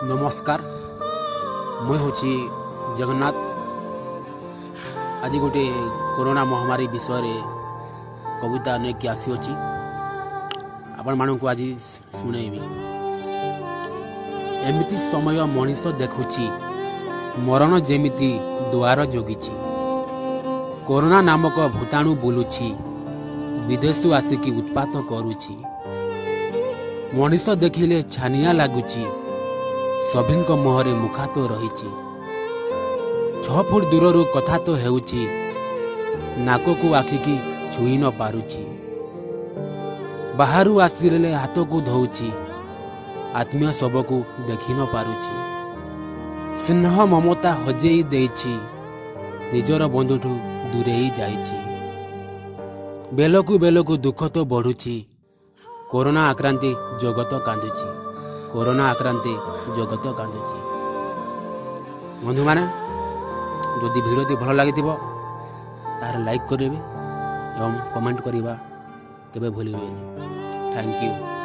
ନମସ୍କାର, ମୁଇଁ ହେଉଛି ଜଗନ୍ନାଥ। ଆଜି ଗୋଟେ କରୋନା ମହାମାରୀ ବିଷୟରେ କବିତା ନେଇକି ଆସିଅଛି, ଆପଣମାନଙ୍କୁ ଆଜି ଶୁଣେଇବି। ଏମିତି ସମୟ ମଣିଷ ଦେଖୁଛି, ମରଣ ଯେମିତି ଦୁଆର ଜଗିଛି। କରୋନା ନାମକ ଭୂତାଣୁ ବୁଲୁଛି, ବିଦେଶରୁ ଆସିକି ଉତ୍ପାତ କରୁଛି। ମଣିଷ ଦେଖିଲେ ଛାନିଆ ଲାଗୁଛି, ସଭିଙ୍କ ମୁହଁରେ ମୁଖା ତ ରହିଛି। 6 ଫୁଟ ଦୂରରୁ କଥା ତ ହେଉଛି, ନାକକୁ ଆଖିକି ଛୁଇଁ ନ ପାରୁଛି। ବାହାରୁ ଆସିଲେ ହାତକୁ ଧୋଉଛି, ଆତ୍ମୀୟ ଶବକୁ ଦେଖି ନ ପାରୁଛି। ସ୍ନେହ ମମତା ହଜେଇ ଦେଇଛି, ନିଜର ବନ୍ଧୁଠୁ ଦୂରେଇ ଯାଇଛି। ବେଲକୁ ବେଲକୁ ଦୁଃଖ ତ ବଢୁଛି, କରୋନା ଆକ୍ରାନ୍ତେ ଜଗତ କାନ୍ଦୁଛି। କରୋନା ଆକ୍ରାନ୍ତେ ଜଗତ କାନ୍ଦୁଛି। ବନ୍ଧୁମାନେ, ଯଦି ଭିଡ଼ିଓଟି ଭଲ ଲାଗିଥିବ, ତାହେଲେ ଲାଇକ୍ କରିବେ ଏବଂ କମେଣ୍ଟ କରିବା କେବେ ଭୁଲିବେନି। Thank you.